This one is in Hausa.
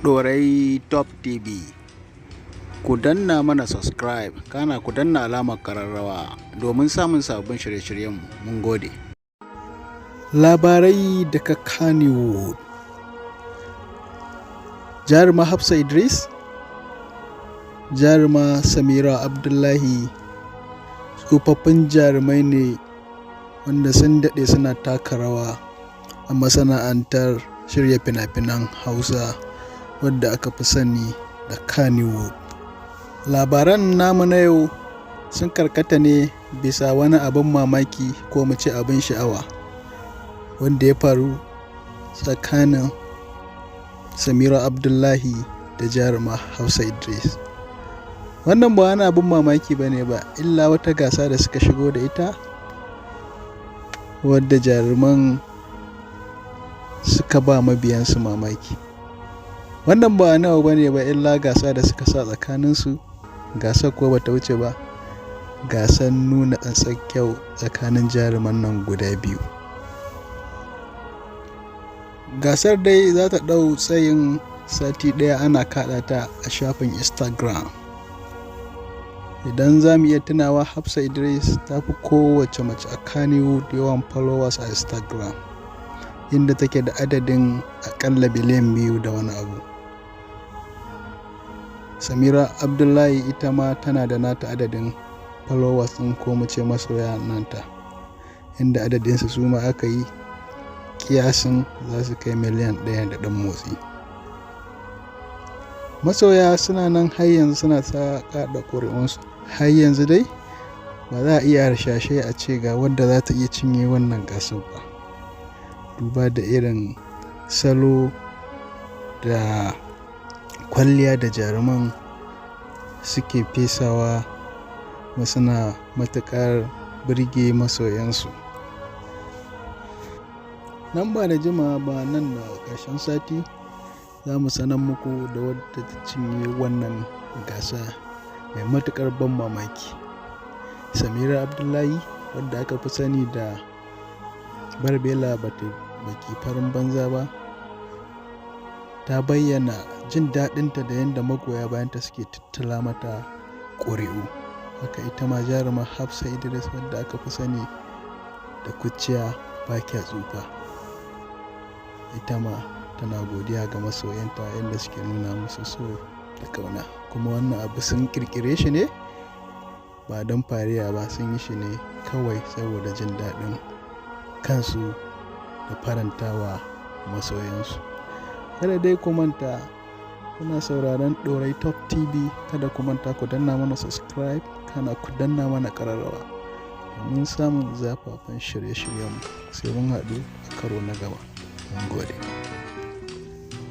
Ɗorayi Top TV. Ku danna mana subscribe, kana ku danna alamar kararrawa domin samun sabbin shirye-shiryenmu. Mun gode. Labarai daga Kannywood. Jaruma Hafsa Idris, Jaruma Samira Abdullahi tsofaffin jarumai ne wanda sun daɗe suna taka rawa a masana'antar shirya fina-finan Hausa wadda aka fi sani da Kannywood. Labaran namu na yau sun karkata ne bisa wani abin mamaki, ko mu ce abin sha'awa, wanda ya faru tsakanin Samira Abdullahi da jaruma Hafsa Idris. Wannan ba wani abin mamaki ba ne ba, illa wata gasa da suka shigo da ita wadda jaruman suka ba mabiyansu mamaki. Wannan ba wani abu ba ne ba illa gasa da suka sa tsakaninsu. Gasar kuwa bata wuce ba gasar nuna tsantsar kyau tsakanin jaruman nan guda biyu. Gasar dai za ta ɗau tsayin sati ɗaya ana kaɗa ta a shafin Instagram. Idan za mu iya tunawa, Hafsa Idris ta fi kowace mace a Kannywood yawan followers a Instagram, inda take da adadin aƙalla biliyan 2 da wani abu. Samira Abdullahi ita ma tana da nata adadin followers ɗin, ko mu ce masoya nata, inda adadinsu su ma aka yi kiyasin za su kai miliyan 1 da ɗan motsi. Masoya suna nan har yanzu suna ta kaɗa ƙuri'unsu. Har yanzu dai ba za a iya harsashe a ce ga wadda za ta iya cinye wannan gasar ba, duba da irin salo da kwalliya da jaruman suke fesawa, kuma suna matuƙar birge masoyansu. Nan ba da jimawa ba, nan da ƙarshen sati, za mu sanar muku da wadda ta cinye wannan gasa mai matuƙar ban mamaki. Samira Abdullahi, wadda aka fi sani da Barbela baki farin banza ba, ta bayyana jin daɗinta da yadda magoya bayanta suke tattala mata ƙuri'u. Haka ita ma jaruma Hafsa Idris, wadda aka fi sani da Kuciya ba kya tsufa, ita ma tana godiya ga masoyanta yadda suke nuna musu so da ƙauna. Kuma wannan abu sun ƙirƙire shi ne ba don fariya ba, sun yi shi ne kawai saboda jin daɗin kansu da farantawa masoyansu. Kada dai ku manta, kuna sauraron Ɗorai Top TV. Kada ku manta ku danna mana subscribe, kana ku danna mana ƙararrawa domin samun zafafan shirye-shiryenmu. Sai mun haɗu a karo na gaba. Mun gode.